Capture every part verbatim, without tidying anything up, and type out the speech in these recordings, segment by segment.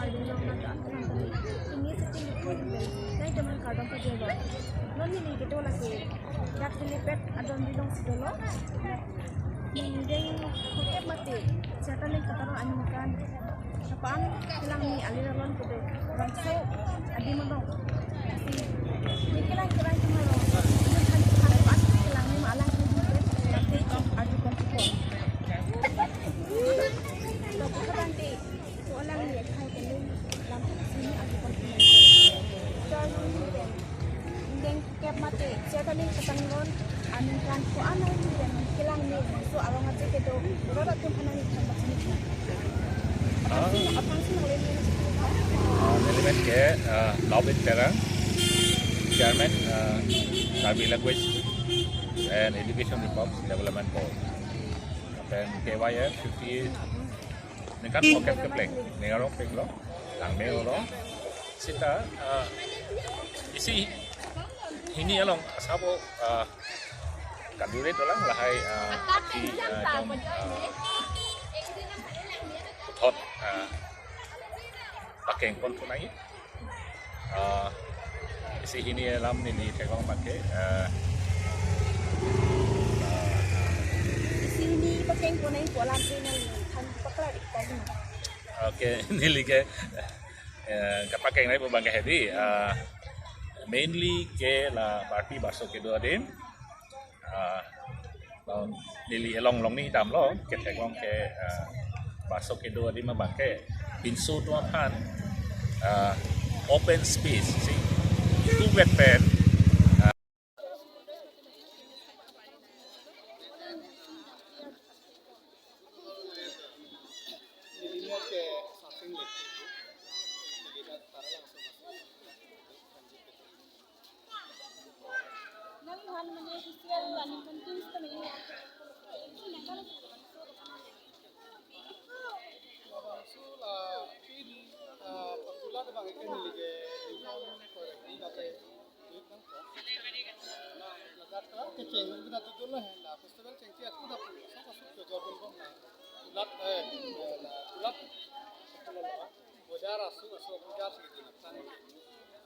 Ini sitting di pun, nai teman kardom pajero. Non ini gitu lagi. Dak helipad adon bilong si dolo. Ini deng kokep mati. Siapa nih kata lo anjingkan? Apang kelang ni alir alon kudu. Bangso adi menong. Ini kelang kelang cuma lo. Ini kan kan pas kelang ni malang ni. Tapi aju kon. Tapi kan di Ko alang ni akhai kali lam sini agi kon. Deng kep mati, siapa nih ketanggon, aningkan ko anak ni dan kelang ni, so awang aja gitu, berapa tuh anak ni tambah sini. Apa sih, apa sih yang lain? Uh, nelimen ke uh, Laubin Terang, Chairman uh, Karbi Language and Education Reforms Development Board. Then K Y F fifty-eight ningkan kokep kepleng, ning arong peklo, langme lo. Sita, uh, isi hini along asabo uh, kadure dolang lahai uh, di uh, dong uh, thot uh, pakeng pon punai. Uh, isi hini alam neli theklong abangke uh, Isi hini pakeng punai ko alam sini kan paklar ikon. Okay, neli ke eh, kapakeng nai abangke hedi. Uh, mainly ke la party baso kedo adim. Uh, neli elong long ni damlo, ketheklong ke uh, baso kedo adim abangke pinso atum aphan uh, open space si tu bet pen Kecheng kita tutur lah, la festival chengki aku dah pun, sama suka jordan bom lah. Ulat eh, ulat. Bojar asu asu bojar sih gitu nah.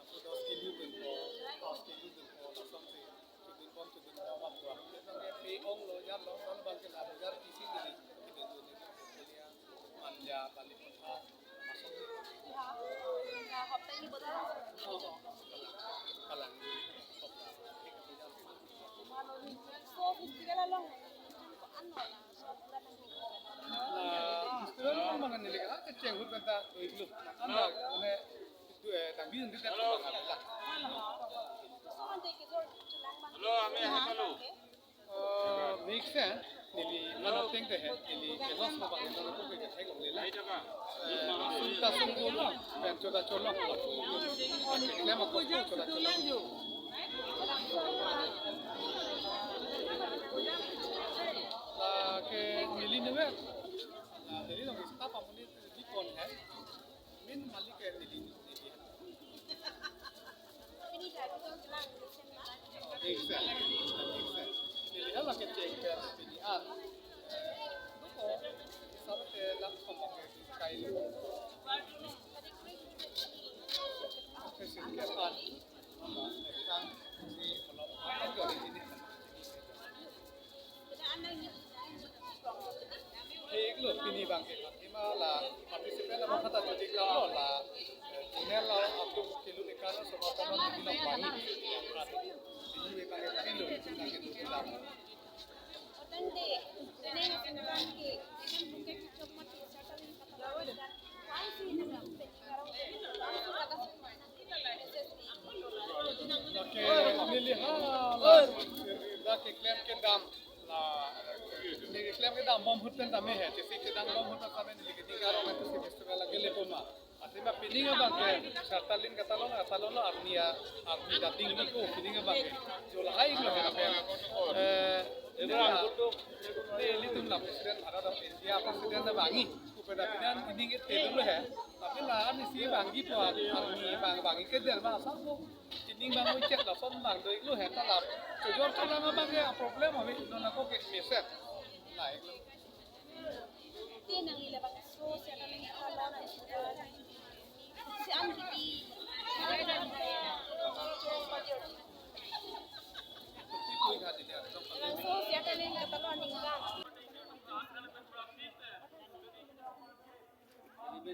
Aku dos kilo bengko, dos kilo bengko, langsung sih. Chudin bom chudin bom apa? Pe ong lo jar lo sal bang ke la bojar kisi dili. Chudin chudin. Manja balik kota. Hopta ini bodoh. Kalang. So festival along. Ano la. Festival along mangan nili ka kecheng hut benta doik lu. Anda mane itu eh tangbi nanti tak. Halo, Ami, halo. Mix eh, nili mana ting teh, nili jelas ma bang itu aku ke kecheng nili lah. Sungta sungguh lah, dan coba coba. Lema kau coba coba. Ke nili ni wer. Nili nong staff amun ni di kon hai. Min malik ke nili nili. Exact. Exact. Nili hala ke cek ke nili an. Duko sal ke lang komong ke kai lu. Ke sin ke an. Kan si kalau apa ke ini. Hei, iklo pini bang ke, ima la participant abang kata jadi kalau la, eh, email la aku kilo ikan sama kamu di bina bang. Ini bang ke kilo, bang ke kilo. Okay, neli hala, dak keklem kedam. La, neli keklem kedam bom hut pen tame he, jesi kedam bom hut pen tame neli keding arong itu si festival lagi lepo ma. Asima pining abang ke, Sartalin kata lo, kata lo lo arnia, arni dating ni ko pining abang ke. July lo he, eh, ini la, nelitum la president, ada da India president na bangi. Kupeda pinan ini ke telu he. Tapi la ini si bangi po, arni bang bangi ke der ma sabo. Ini bang ucet la som bang doik lo he ta la. Kejor chola ma bang ke problem ave, non ako ke meset. Laik lo. Tinang ila bang so siapa nih kalau na. Eleven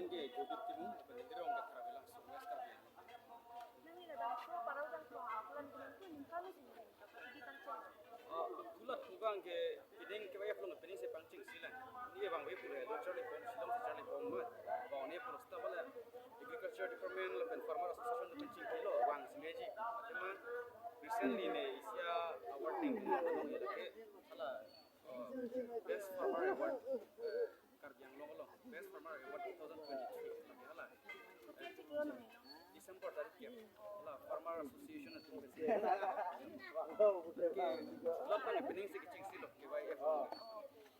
ke Jyoti Timung, lapen Nirong ke Tharabilang, West Karbi Anglong. Nangli labangso Parojang Phongha apran kelang ko ningkan si nang, di tang chong. Ah, kulat abang ke pining ke wayap long pining si pangchengsi lang. Ni abang wayap pulo lo charli pon, Shillong si charli pon ma. Abang ni pulo sta bala Agriculture Department lapen Farmer Association lapen chingki lo, abang si ngeji. Tema recently ne isi a-award ning ko ma long ya ke. Hala, ah, Best Farmer Award, eh, Karbi Anglong along, Best Farmer Award two thousand twenty-three. Lagi hala. December tarik ya. Hala, Farmer Association atum ke. Lap tang pining si kechengsi lo, K Y F.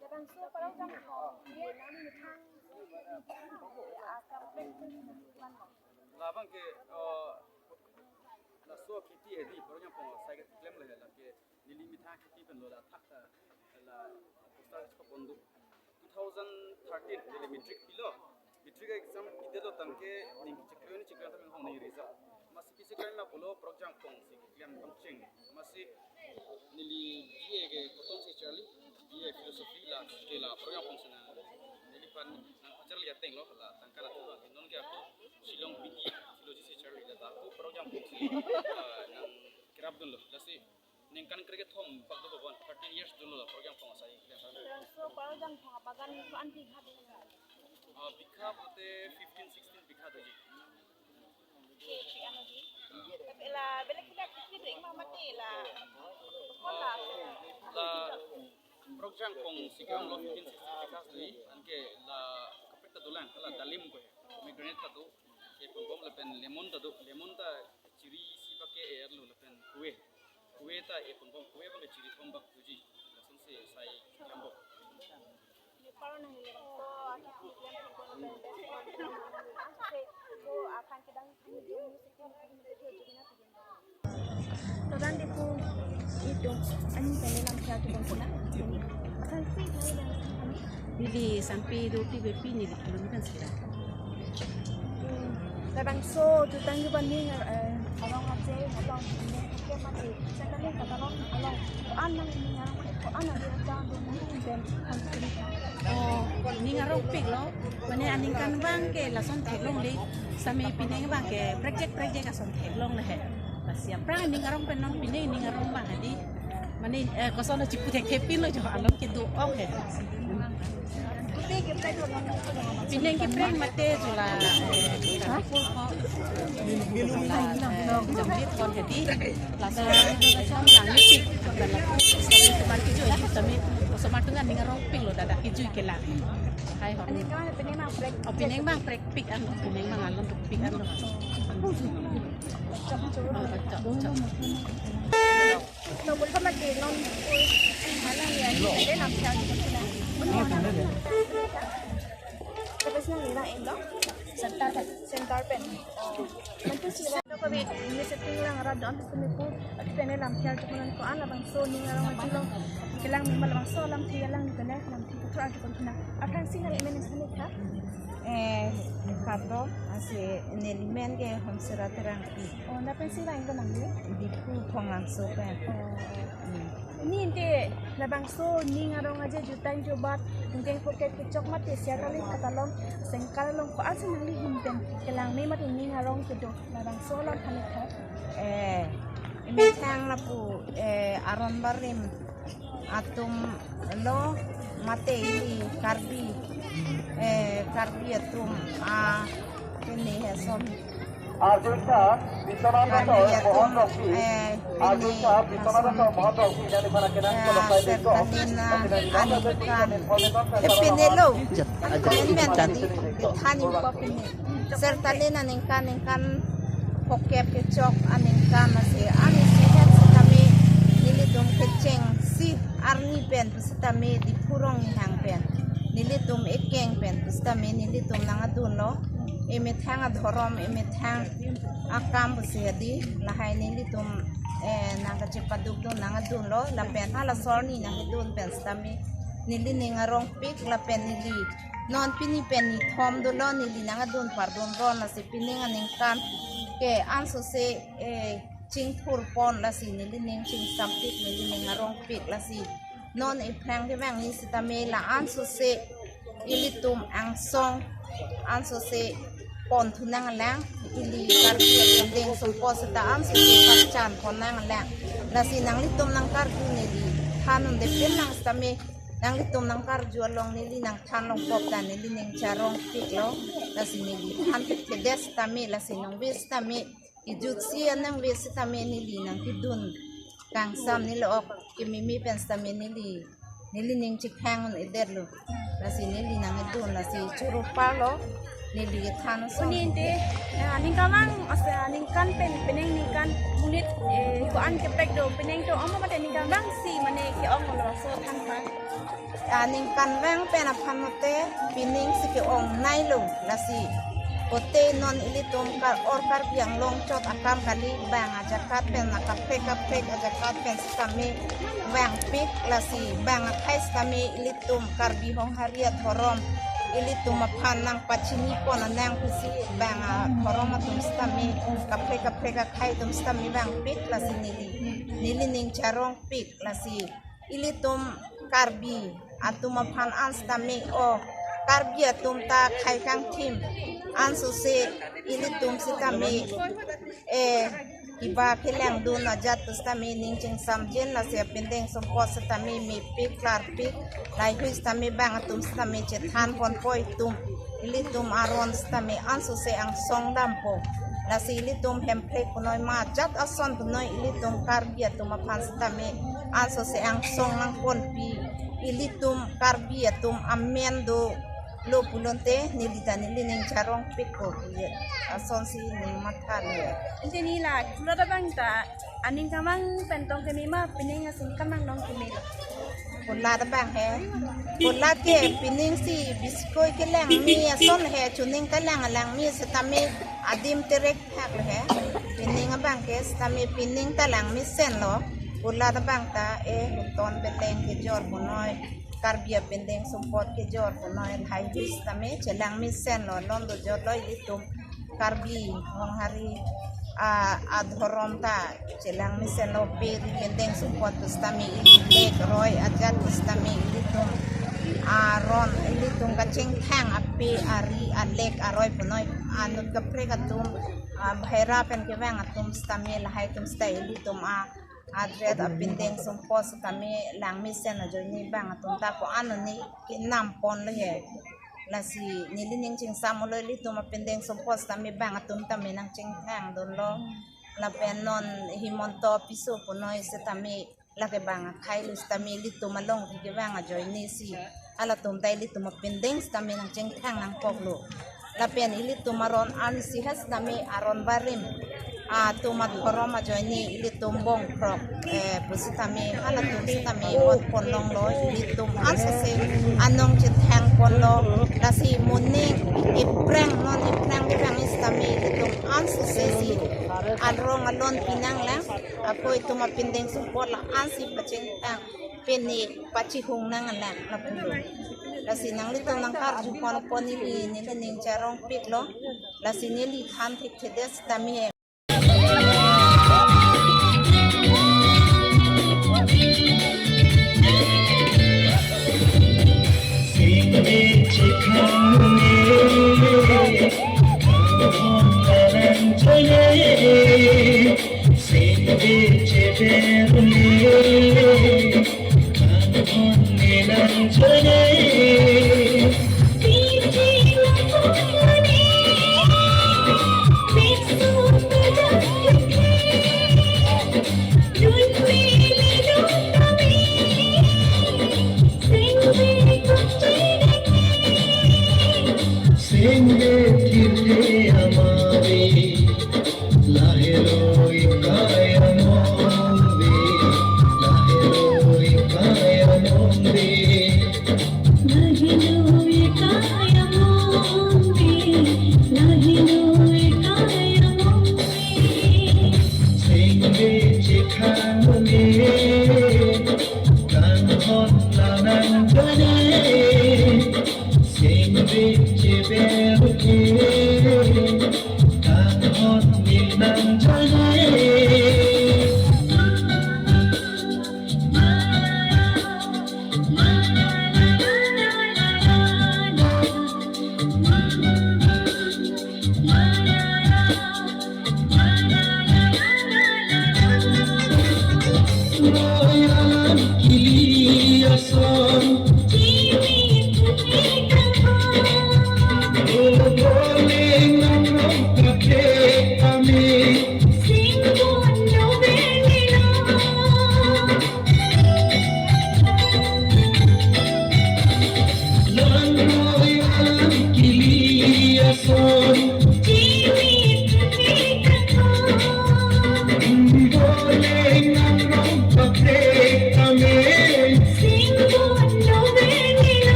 Labangso Parojang Phongha, ye nang methang, ah, kaprek man lo. Labang ke, eh, laso akheti hedi, Parojang Phongha asai keklem le lake, neli methang akheti pen lo la thak ta, la poster chekopon do. Two thousand thirteen neli matric pilo. Matric exam pide do tangke ning chiklo ni chiklo tame hong ni result. Amatsi pisi klem ma pulo Parojang Phongha si keklem pangcheng. Amatsi neli B A ke kotong si charli, B A philosophy la ke la Parojang Phongha si nang, neliphan nangpacharli ateng lo la tangka la thu non ke ako Shillong B A theology si charli la ta ako Parojang Phongha si, ah, nangkerap dunlo. Lasi ningkan krekethom bak do bon, thirteen years dunlo la Parojang Phongha asai. Labangso Parojang Phongha abagan ko-an bigha do? Ah, bigha pulote fifteen sixteen bigha doji. Ke pi ano ji? Tapi la belek belek kiti do ingma mati la. Kola. La Parojang Phongha si ke-ong lo fifteen sixteen bigha doji, anke la kaprek ta dolang, la dalim ko, pomegranate ta do, ke ponbom lapen lemon ta do, lemon ta chiri isi bak ke-er lo lapen kue. Kue ta e ponbom, kue bang chiri thom bak doji. Lason si sai klem bom. Ni paro nang ni bangso akheti klem thek bom lapen best one. Ansi ko aphan kedang ni music ni. Todan Diphu itum ani pen lam kya tu bangso na. Aphan si hai dan kami. Neli sampai dua puluh B P neli belum kan sih. Labangso jutang juban ning, eh, arong aje, arong, ke mati, sekali kata arong, arong, ko-an nang ning arong, ko-an nang dia jang, dong ning, dan, oh, ning arongpik lo, mane aningkan abang ke lason theklongle, sami pining abang ke, prekjak, prekjak ason theklongle he. Lasi aphrang ning arong pen non pining, ning arong abang hadi, mane, eh, koson lo chipu thekthe pin lo jo along kedo-ong he. Pining keprek mate jo la. Ha? Jambit kon hadi. Laso lang ni tik. Kami osomar atum an ning arongpik lo, dada kejui kelang. Hai ho. Ani kami pining abang prek. Oh, pining abang prekpik an, pining abang alon pik an lo. Chok, chok. Oh, chok, chok. Nomor sama ke non. Mana ya? Ini ada enam jam. Tapi senang ni nak elok. Center pen. Center pen. Mantu sih. Kalau kami ini setting lang radon kami pun. Tapi pene lam kiar tu konon ko an labangso ning arong aji lo. Kelang ni ma labangso lamthe alang ni pene lamthe ketur aji kon kena. Aphrang si nang emen sana kha? Eh, kardom, lasi neli men ke Homsera Terangpi. Oh, na pen si lain ko nangli? Diphu Phonglangso pen. Oh. Hmm. Ni ante labangso ning arong aje jutang jubat, ingkeng pocket kechok mate sia kali katalong, sengkal along ko-an si nangli hin pen kelang ni mate ning arong kedo labangso alam than ik tha. Eh, methang lapu, eh, aron barim atum lo mate ili Karbi, eh, Karbi atum, ah, pini he som. Arjun Shah, Biswanath Karbi Nagar, atum, Mohon Rongpi. Eh, Arjun pini Shah, Biswanath Nagar, som, Mohon Rongpi, jadi para kena eh, kalau saya serta itu, nina nanti nanti aningkan. Information saya eh, pini lo. Ajat, ajat, Amen, ajat. Tadi, tani ko pini. Serta nina ningkan, ningkan pokep kechok aningkan lasi, ani sehat setame nelitum kechengsi arni pen setame Diphu rong nihang pen. Nelitum ekeng pen setame nelitum nang adun lo. Emethang adhorom, emethang akam pusi hadi lahai nelitum, eh, nang kachepaduk dun nang adun lo. Lapen hala sorni nang adun pen setame neli ning arongpik lapen neli Non pini pen nithom dolo neli nangdun pardun ron, lasi pining aningkan ke ansose, eh, chingthur pon, lasi neli ning chingsampik, neli ning arongpik, lasi non iphrang kevang ni sitame la ansose ilitum angsong ansose pon thunang lang, ili Karbi apindeng sumpot seta ansose pachan pon nang lang. Lasi nanglitum nangkarju neli than un-e pin lang sitame, nanglitum nangkarju along neli nangthan long pop ta neli ning charongpiklo. Lasi neli than thekthedet sitame, lasi nangve sitame, kejutsi anangve sitame neli nangkedun kangsam, neli ok kememe pen sitame neli, neli ning chikhang un-edetlo. Lasi neli nangkedun, lasi choro parlo neli kethan ason. Pini ante, eh, aningkanvang, asa aningkan pen, pining ningkan monit, eh, ko-an kaprek do, pining do, amo mate aningkanvang si mane ke-onglo, laso than pa. Aningkanvang pen aphan mate pining si ke-ong nailo, lasi pote non ilitum Kar-, or Karbi Anglong chot akam kali, bang ajakat pen, akaprek kaprek ajakat pen sitame vangpik, lasi bang akhei sitame ilitum Karbi Honghari adhorom ilitum aphan nangpachini pon anang pusi bang adhorom atum sitame, kaprek kaprek akhei atum sitame vangpik, lasi neli, neli ning charongpik, lasi ilitum Karbi atum aphan an sitame, o Karbi atum ta khei kangthim ansose ilitum sitame, eh, kiba kelangdun ajat pu sitame ning chingsamjin, lasi apindeng sumpot sitame mepik klarpik, laheihui sitame bang atum sitame chethan ponpo, itum ilitum aron sitame ansose angsong dampo. Lasi ilitum Hemprek punoi ma jat ason punoi ilitum Karbi atum aphan sitame ansose angsong nangponpi, ilitum Karbi atum amen dolo pulote neli ta neli ning charongpikpo, asonsi ning mathalo. Ante neli la kulat abang ta, aningkanvang pen tong keme ma, pining aningkanvang tong kemelo? Kulat abang he. Kulat ke pining si biskoi kelangme ason he, chuning kelang langme sitame adim terek thaklo he. Pining abang ke sitame pining ta langmesenlo. Kulat abang ta, eh, huton beleng kejor punoi, Karbi apindeng sumpot kejor punoi, laheihui sitame chelangmesenlo, non dojotlo ilitum Karbi Honghari, ah, adhorom ta chelangmesenlo, pe ri pindeng sumpot pu sitame, ili lek roi ajat pu sitame, ilitum aron, ilitum kachingthang ape ari alek aroi punoi, anut kaprek atum, ah, baira pen kevang atum sitame, lahei atum sita ilitum a adret apindeng sumpot sitame langmesen ajoine bang atum ta ko-an un-e kenam ponlo he. Lasi neli ning chingsam ulo, ilitum apindeng sumpot sitame bang atum tame nangchingthang dunlo. Lapen non Himanta Biswa punoi sitame, lake bang akhei lo sitame ilitum along kevang ajoine si halatum ta ilitum apindeng sitame nangchingthang nangkoklo. Lapen ilitum aron an si ha sitame aron barim atum adhorom ajoine ilitum bongkrok, eh, pu sitame halatum sitame ot ponlonglo, ilitum ansose anong chethang ponlo. Lasi moning iphrang, non iphrang kevang sitame ilitum ansose si arong alon pinang lang, ako itum apindeng sumpot la-an si pachingthang, pini pachihung nang lang lapulo. Lasi nanglitum nangkarju ponpo, neli, neli ning charongpiklo. Lasi neli than thekthedet sitame he.